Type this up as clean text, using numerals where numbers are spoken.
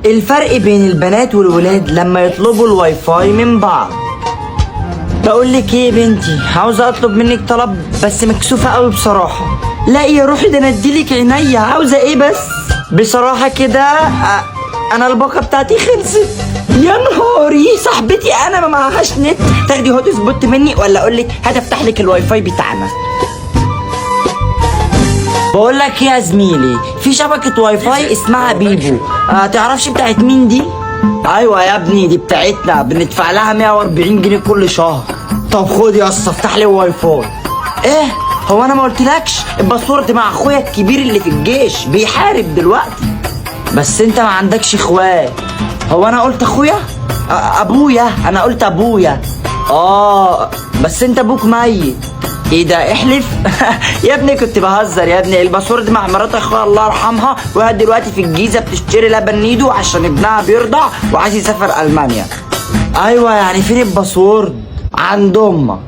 الفرق بين البنات والولاد لما يطلبوا الواي فاي من بعض. بقول لك ايه يا بنتي، عاوزه اطلب منك طلب بس مكسوفه قوي بصراحة. لا يا روحي، ده انا اديلك عينيا. عاوزه ايه بس؟ بصراحة كده انا الباقه بتاعتي خلصت. يا نهاري، صاحبتي انا ما معهاش نت. تاخدي hotspot مني ولا اقول لك هتفتح لك الواي فاي بتاعنا؟ بقول لك يا زميلي، في شبكة واي فاي اسمها بيبو، تعرفش بتاعت مين دي؟ ايوه يا ابني، دي بتاعتنا، بندفع لها 140 جنيه كل شهر. طب خد يا اسطى، افتح لي الواي فاي. ايه هو انا ما قلتلكش؟ ال password مع اخويا الكبير اللي في الجيش بيحارب دلوقتي. بس انت ما عندكش اخوات. هو انا قلت اخويا؟ ابويا، انا قلت ابويا. بس انت ابوك ميت. ايه ده، احلف. يا ابني كنت بهزر يا ابني. ال password مع مرات اخويا الله يرحمها، وهي دلوقتي في الجيزة بتشتري لبن نيدو عشان ابنها بيرضع وعايز يسافر المانيا. ايوه، يعني فين ال password؟ عند امك.